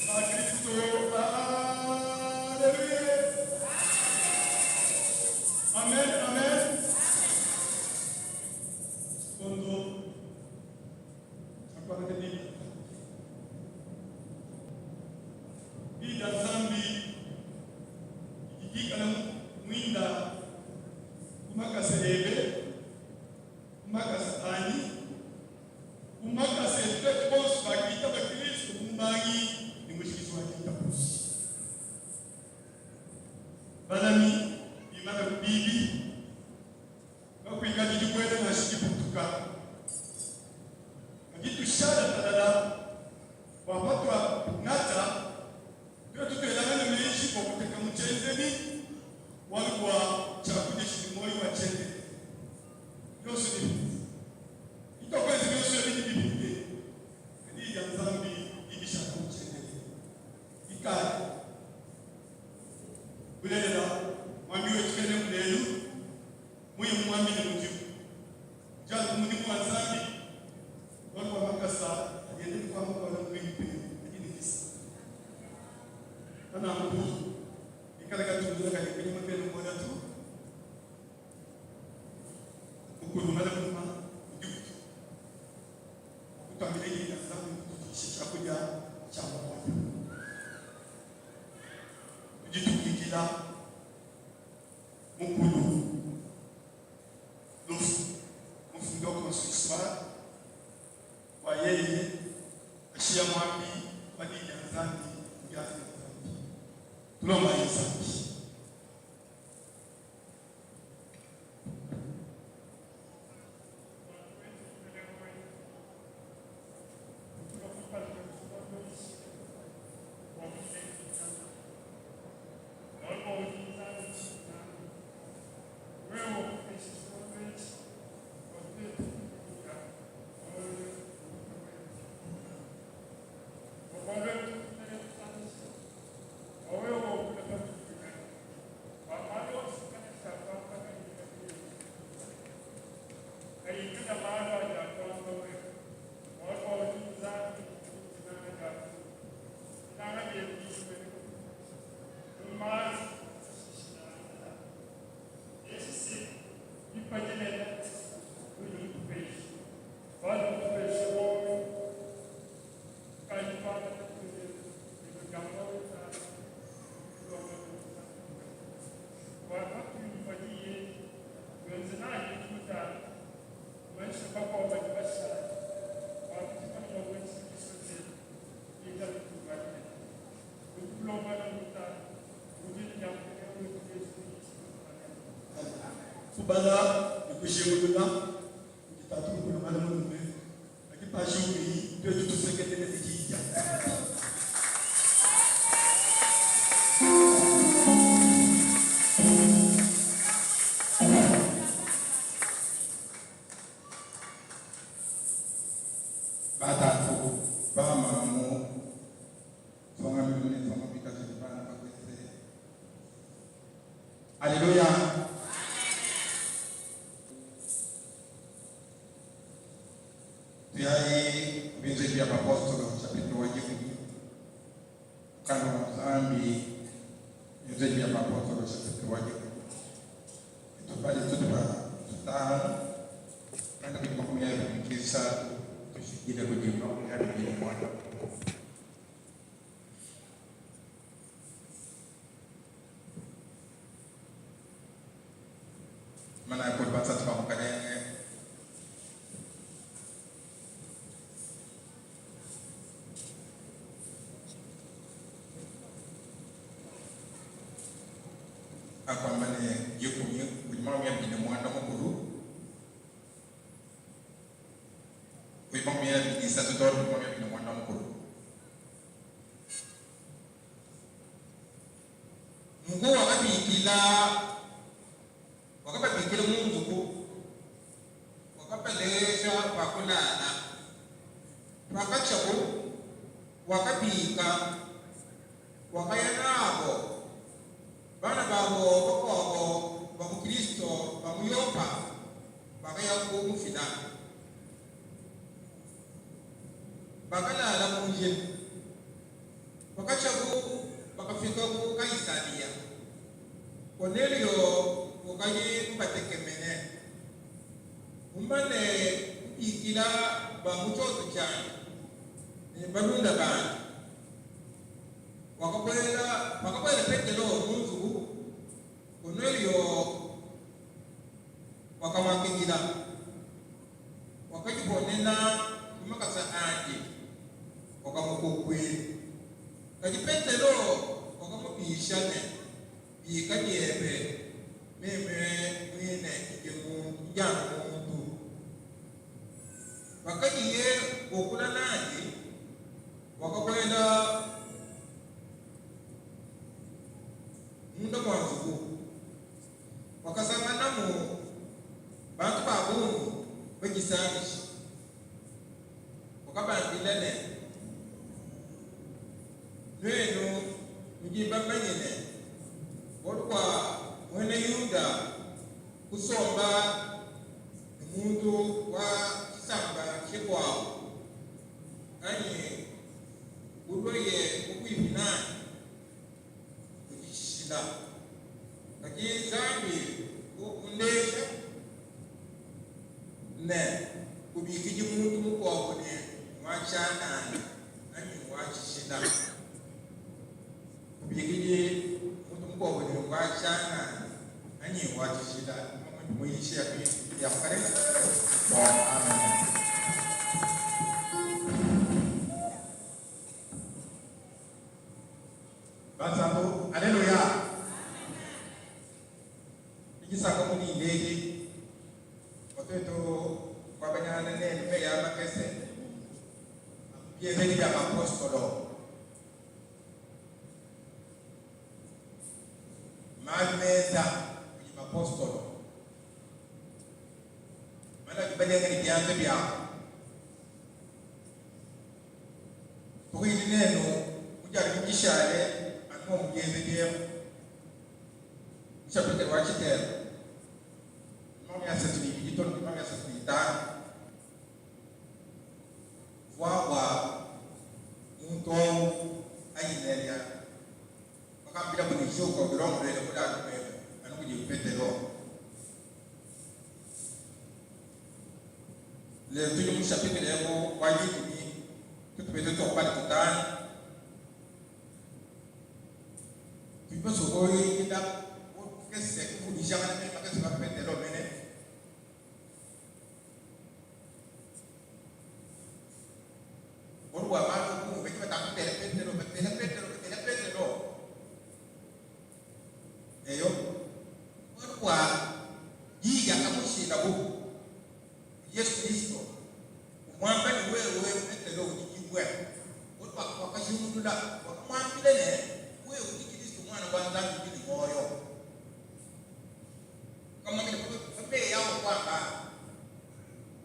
Bakristo, aleluya! Amen, amen. Tshikondo tshia kuangata Bible. Diyi dia Nzambi didi dikale muinda ku makasa ebe, ku makasa anyi, ku makasa etu tuetu bonso bakitaba Kristo bu mubangi ne mushikiji wa ditabuja. Balami bimana ku biibi, kakuikadi dibuela nansha dibutuka, kadi tushala talala bua patuangata tuetu tuelangane meji bua kuteka mu tshienzedi bualu bua tshiakudia tshidi muoyo wa tshiendelele. Bionso nebipite. Bituakuenza bionso ebi nebipite, kadi Diyi dia Nzambi didi dishalamu tshiendelele. Ikale bulelela muambi wetu keneku lelu, muye mumuambile mudimu. Udi anu ku mudimu wa Nzambi, bualu bua makasa adi enda ne kuamba kua lumu luimpe adi ne disanka. Pa nanku, bikala katungula kadi kunyima kena umona to. Mukulu Malabuma udiku bua kutuambila Diyi dia Nzambi ne kutudisha tshiakudia tshia muoyo. Tudi tubikila mukulu Lufu, mufundi wa Construction, bua yeye ashiya muambi wa Diyi dia Nzambi mu bianza bia Nzambi. Tulombayi Nzambi. Kubala ne kujingulula kudi tatu mukulu mwana mulume kadi pajiukeyi tuetu tusekelela ne diyi dia Nzambi. Batatu, bamamu, nsonga milume ne nsonga mikaji ne bana bakese. Aleluya! Tuyayi ku Bienzedi bia Bapostolo chapitre wa dikumi, mukanda wa Nzambi, Bienzedi bia Bapostolo chapitre wa dikumi, netubale tutupa tutanu kanda kudi 23 tushikile kudi 29. Mana kudi basatu ba Mukalenge. Akuamba ne dikumi kudi 25 kudi 23 too ne 25. Nunku wakabikila, wakababikila mu nzubu. kulala. Pakatshiabu, wakabika, wakaya nabo. Bana babo bakuabo ba mu Kristo ba mu Yopa bakaya kumufila. Bakalala mu njila. Pakatshiabu, bakafika ku Kaisalia. Konelio ukadi mubatekemene, mumane kubikila ba mu tshioto tshiandi ne balunda bandi. Wakabuela, pakabuela Petelo mu nzubu, Konelio wakamuakidila, wakadiponena ku makasa andi, wakamukukuila. Kadi Petelo wakamubisha ne, Bika biebe, meme muine ndi anu muntu. Pakadiye wakula nandi, wakabuela munda mua nzubu, wakasanganamu bantu ba bungi badisangishe. Wakabambila ne, Nuenu nudi bamanye ne, bualu bua muena Yuda kusomba ne muntu wa tshisamba tshikuabu anyi kuluaye pabuipi nanyi kudi tshishila. Kadi Nzambi kundeja ne, kubikidi muntu mukuabu ne, ngua tshianana anyi ngua tshishila. Kubikidi muntu mukuabu ne, ngua tshianana anyi ngua tshishila. Muyishe ya Mukalenge. Amen. Bansantu, aleluya! Ndi disanka mu dinda edi bua tuetu kuabanyangana nenu meyi aa makese a mu Bienzedi bia Bapostolo. Malu menza kudi bapostolo, malu adi balenga ne bianza biabu. Tukuidi nenu mu Dia lumingu dishale anu mua mu bienzedi emu mu chapitre wa tshitema 32 too ne 35 vua bua muntu au Ainelia bakambilabu ne juka udilongoluele kulalu kuebe anu kudi Petelo. Lelu tudi mu chapitre eu wa dikumi tutupete tuakubala tutanu. Tudi basue kuyikila kukese kuvudijangana meyi makese pa Petelo mene. Bualu bua bantu bungi badi batamba kutela Petelo, batela Petelo, batela Petelo. Eyo, bualu bua diyi diakamushilabu kudi Yesu Kristo, umuamba ne, Wewe Petelo udi dibue. Bualu bua wakajingulula, wakamuambila ne, Wewe udi Kristo, Muana wa Nzambi udi ne muoyo. Wakamuambila pa meyi au kuamba,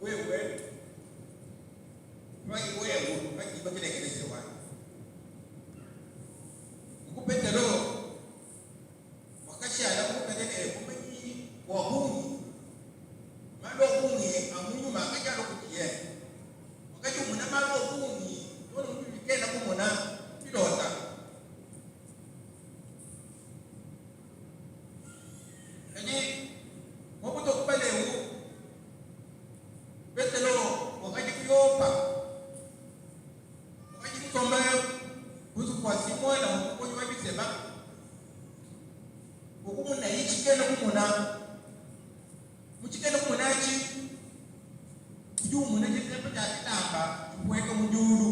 Wewe wewe pa dibue kile ekeleziya wanyi. Nunku Petelo wakashala mukale ne bumanyi bua bungi, malu a bungi a mu nyuma akadi alua kudiye. Wakadi umona malu a bungi too ne mu bikena kumona bilota. Kadi mu butuku balewu, Petelo wakadi ku Yopa. Wakadi musombe ku nzubu kua Simona mukonyi wa biseba, kukumonaye tshikena kumona. Mu tshikena kumona atshi, udi umona tshitempa tshia tshilamba tshipueka mu diulu,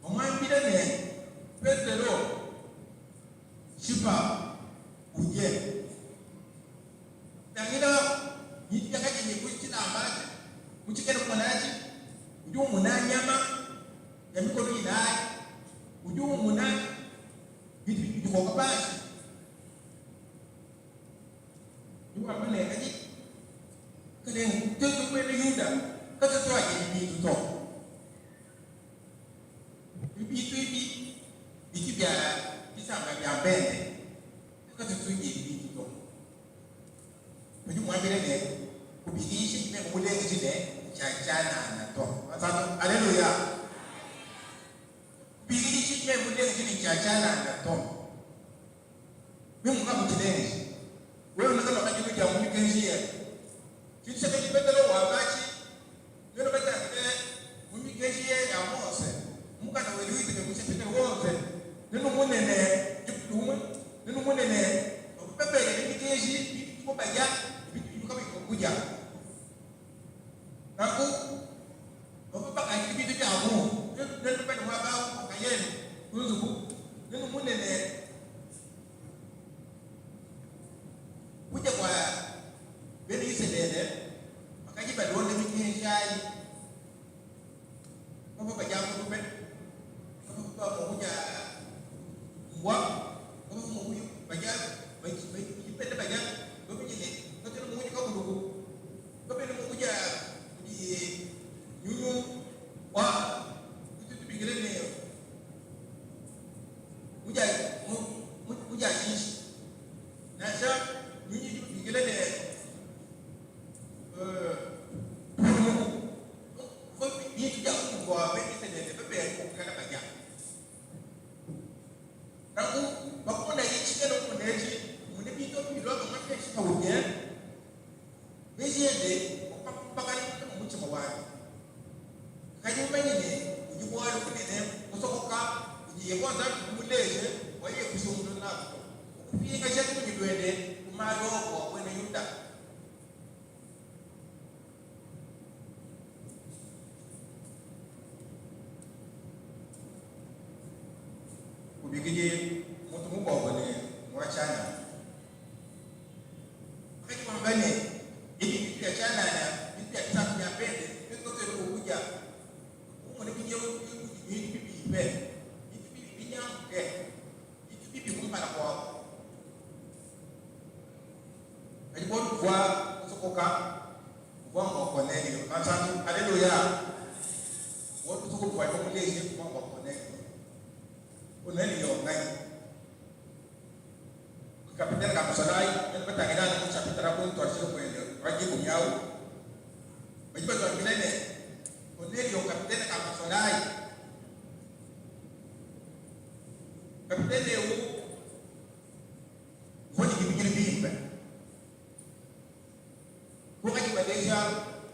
bamuambila ne, Petelo, shipa, udie. Tangila bintu biakadiye ku tshilamba atshi. Mu tshikena kumona atshi, udi umona nyama ya mikono inayi, udi umona bintu bidi bidikoka panshi. Udi wamba ne, Kadi, Mukalenge, tuetu bena Yuda, Katutuakidi bintu to. Bintu ebi bidi bia bisamba bia bende. Katutuakidi bintu to. Udi muambile ne, Kubikishi meme mulengeji ne tshia tshianana to. Bansantu, aleluya! Kubikishi meme mulengeji ne tshia tshianana to. Meme mukamutshilengeji. Wewe unakala kadilu dia mu mikenji yebe. Tshintu tshiakadi Petelo wamba atshi, nuenu batangile mu mikenji ya Mose, mu mukanda wa Lewitike mu chapitre 11, nenumone ne, nenumone ne, bavua babelele mikenji bintu bidibo badia ne bintu bidibo kabayi mua kudia. Nanku bavua bakandike bintu bia bungi. Nuenu badi muaba au nkayenu ku nzubu, nenumone ne, Kudia kua bena Isalele bakadi balonda mikenji ayi, bavua badia ngulube, bavua mua kudia mbua, bavua mua kudia badia bipeta badia bamanye ne katuena mua kudia kabuluku, kabena mua kudia kudi nyunyu wa utu tubikila ne mudia tshinshi Nansha nyunyi idi ubikila ne pulumuku, kuvua bintu bia bungi bivua bena Isalele babenga bua kuikala badia. Nanku pakumona tshikena kumona etshi, mune bintu abi bilua bamapesha paudie, meji ende kupampakana munda mua mutshima wanyi. Kadi mumanye ne, kudi bualu bunene busokoka budi Yehowa Nzambi mumuleje bua yeye kujingulula nabu to, kupingaja lungenyi luende ku malu a buena Yuda. Kubikidi muntu mukuabu ne, ngua tshianana. Bakadi bamba ne, Ebi mbintu bia tshianana, bintu bia bisamba bia bende, tuetu katuena mua kudia. Umone mpindieu mudi bintu bibipe, bintu bibi binyanguke, bintu bibi kumpala kuabu. Kadi bualu buvua busokoka buvua mbua Konelio. Bansantu, aleluya! Bualu busokoka buvuaye bamuleje buvua mbua Konelio. Konelio nnganyi? Kapitene ka musalayi badi batangila anu mu chapitre ku ntuadijilu kuende wa dikumi au, badi batuambila ne, Konelio kapitene ka musalayi, kapitene eu uvua ne bibidilu bimpe. Kukadi baleja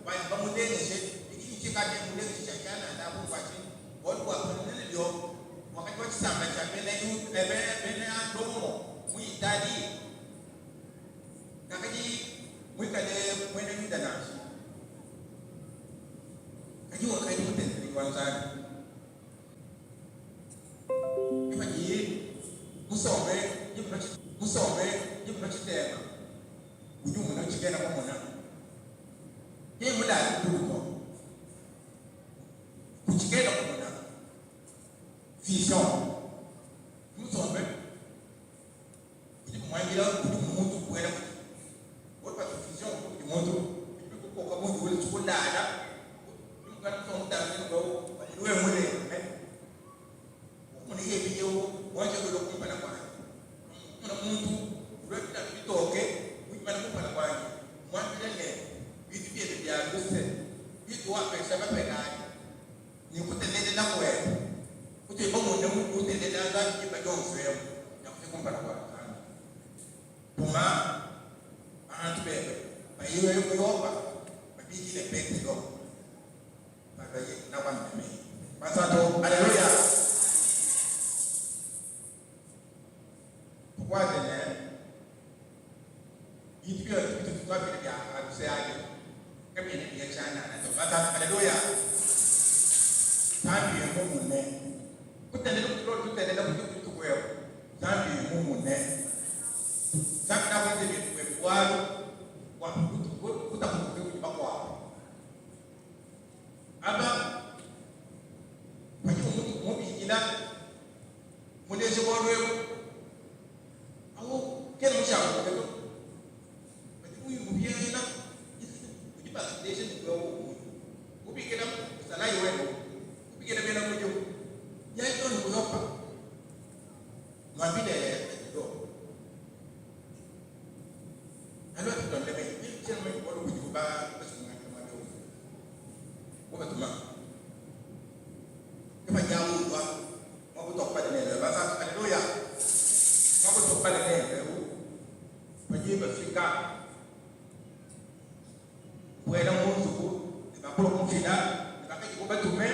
badi bamulengeje bidi ne tshikadi mulengeje tshia tshianana bu bua tshinyi? Bualu bua Konelio wakadi wa tshisamba tshia bena Yuda, bena Lomo mu Italie, kakadi muikale muena Yuda nansha, kadi wakadi mutendeledi wa Nzambi. Ke padiye musombe musombe diba tshitema udi umona tshikena kumona. Yeye mulale tulu to ku tshikena kumona, vision, musombe udi umuambila udi muntu ubuela kudi bualu bua vision kudi muntu bidi bikukoka bungi ule tshikulala mukana mutangile wewe muleme Ukumona yeye mpindieu muanjelu ulua kumpala kuanyi, ukumona muntu ulua bilamba bitoke wimana kumpala kuanyi, umuambila ne, Bintu biebe bia luse biutu wapesha bapele anyi, ne kutendelela kuebe kutudi bamone muudi utendelela Nzambi diba dionso emu, biakufika kumpala kua Nzambi. Tuma bantu bebe baye ku Yopa, babikile Petelo. Bansantu, aleluya! Tukuate ne bintu bionso bitudi tuambila bia luse abi kabiena biya tshianana to. Bansantu, aleluya! Nzambi mmumune kutendelela kutulolo tutendelela kudi butuku ebu. Nzambi mmumune. Nzambi nakuenze bintu buebe bualu bua kutapuluke kudi bakuabu. Aba badi mubikila muleje bualu ebu awu kena mushabuke to, badi muyumviena udi baleja ne wewe uyu. Alua tulonde meyi. Meme tshiena mumanye bualu budibu basue kungambila muaba eu. Bobatuma. Ke padi awu ulua mua kutua kubala nebe. Bansantu, aleluya! Mua kutua kubala nebe eu padi bafika kubuela mu nzubu ne bakulua kumufila ne bakadibu batume.